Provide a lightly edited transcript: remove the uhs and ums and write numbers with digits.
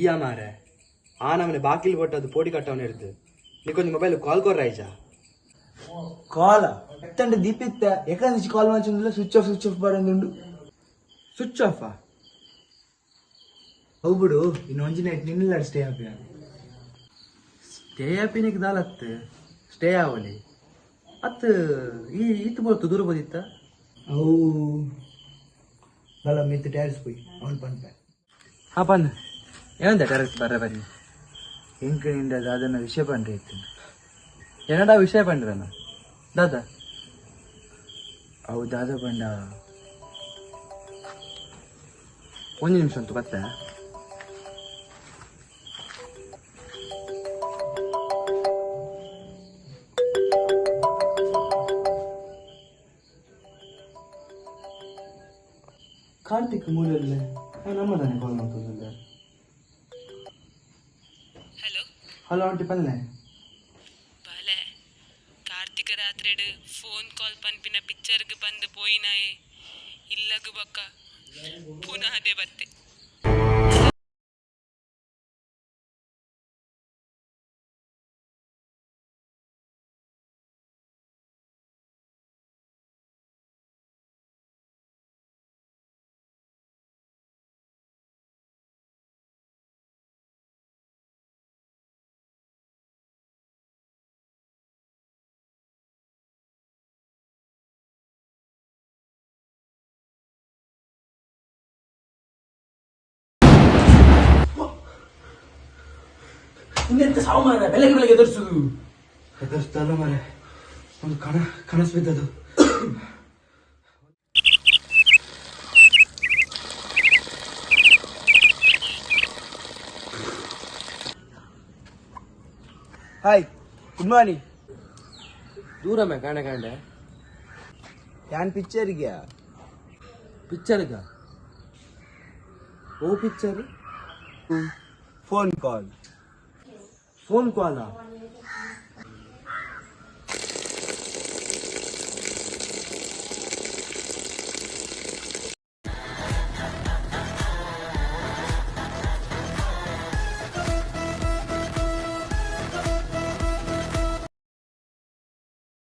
ದೀಯ ಮಾರೆ ಆ ನಮ್ಮನೆ ಬಾಕಿಲ್ ಕೊಟ್ಟದ್ದು ಪೋಡಿ ಕಟ್ಟವನ ಹಿಡ್ದು ನೀಕೊಂದು ಮೊಬೈಲ್ ಕಾಲ್ ಕೊರ್ರ ಆಯ್ಚಾ. ಕಾಲ ಎತ್ತಂಡ ದೀಪಿತ್ತ ಎక్కడ నుంచి ಕಾಲ್ మంచి switch off switch off ಬರಂದುಂಡು. Switch off? ಅವು ಬಿಡು, ಇನ್ನು ಒಂಜಿ ನೈಟ್ ನಿನ್ನೆಲ್ಲ ಸ್ಟೇ ಆಪಿಯ. ಸ್ಟೇ ಆಪಿನಿಗೆ ದಾಲತ್ ಸ್ಟೇ ಆವಲಿ ಅತ್ ಈ ಈತ್ ಬೋರ್ತು ದೂರ ಬೋದಿತ್ತ. ಅವು ಬಲ ಮಿತ್ ಟ್ಯಾರಿಸ್ ಪೋಯಿ ಅವನು ಪನ್ಪೆ. ಹಾ ಪನ್, ಏನಂದ ಟೆರೆಸ್ ಬರ್ರೆ ಬನ್ನಿ. ಎಂಕ ನಿಂಡ ದಾದನ ವಿಷಯ ಪಂಡ್ರೆ ಇತ್ತು. ಏನಡ ವಿಷಯ ಪಂಡ್ರನ ದಾದಾ? ಅವು ದಾದ ಪಂಡ. ಒಂದು ನಿಮಿಷ ಅಂತೂ ಬತ್ತೆ. ಕಾರ್ತಿಕ್ ಮೂಲಲ್ಲೇ ನಮ್ಮದಾನೆ ಕಾಲ್ ಮಾಡ್ತದಲ್ಲ. Hello. Hello aunty, ಪಲ್ಲೆ. ಬಾಲೆ, ಕಾರ್ತಿಕ ರಾತ್ರೆಡ್ ಫೋನ್ ಕಾಲ್ ಪನ್ಪಿನ ಪಿಕ್ಚರ್ಗ್ ಬಂದು ಪೋಯಿನಾಯೆ ಇಲ್ಲಗು ಬಕ್ಕ ಪುನಃ ಅದೇ ಬತ್ತೆ. ಇನ್ನೆಂತ ಸಾವು ಮಾರ, ಬೆಳಗ್ಗೆ ಬೆಳಗ್ಗೆ ಎದುರಿಸುದು? ಎದುರಿಸ್ತಲ್ಲ ಮಾರೆ, ಒಂದು ಕಣ ಕನಸು ಬಿದ್ದದು. Hi, good morning. ದೂರ ಮೇ ಕಾಣೆ ಕಾಂಡೆ. ಯಾನ್ ಪಿಕ್ಚರ್ಗೆ. ಪಿಕ್ಚರ್ಗ? ಓ picture? Phone call. Phone ಕಾಲ?